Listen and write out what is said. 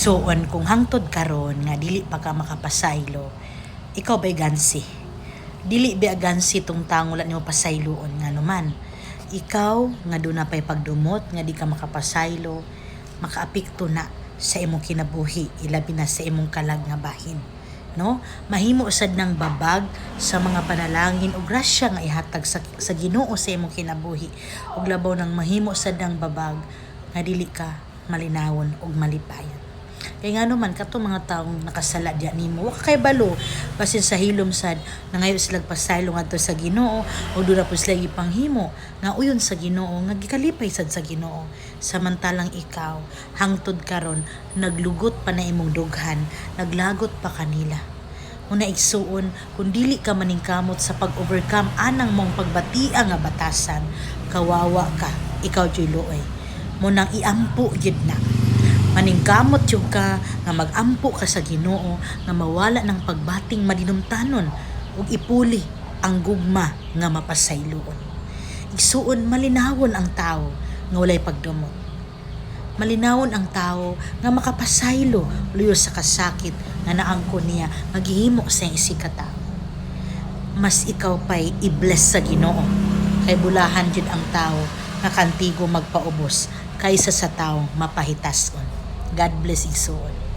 Igsuon, kung hangtod karon nga dili pa ka makapasaylo, ikaw ba'y gansi? Dili ba gansi tong taong wala nimo pasayloon? Nga naman, ikaw nga duna pay pagdumot nga di ka makapasaylo, makaapekto na sa imong kinabuhi, ilabi na sa imong kalag nga bahin. No? Mahimo sad ng babag sa mga panalangin o grasya nga ihatag sa Ginoo sa imong kinabuhi. Ug labaw nang mahimo sad ng babag nga dili ka malinawon ug malipayon. Kay ngano man, kato mga taong nakasala diya nimo, wa ka kay balo, basin sa hilom sad nangayo sila pasaylo ngadto sa Ginoo o duna po sila gipanghimo nga uyon sa Ginoo, nga gikalipay sad sa Ginoo, samantalang ikaw hangtod karon naglugot pa na imong dughan, naglagot pa kanila. Una, igsuon, kung dili ka maningkamot sa pag-overcome anang mong pagbatia nga batasan, kawawa ka, ikaw juy luoy. Mo nang iampo gyud na, maningkamot jud ka nga magampo ka sa Ginoo nga mawala ng pagbating madinumtanon ug ipuli ang gugma nga mapasayloon. Igsuon, malinawon ang tao nga walay pagdumot. Malinawon ang tao nga makapasaylo luyo sa kasakit nga naangko niya nga gihimo sa iyang isigkatawo. Mas ikaw pa'y i-bless sa Ginoo kay bulahan jud ang tao nga kantigo magpaubos kaysa sa tao mapahitason. God bless, igsuon.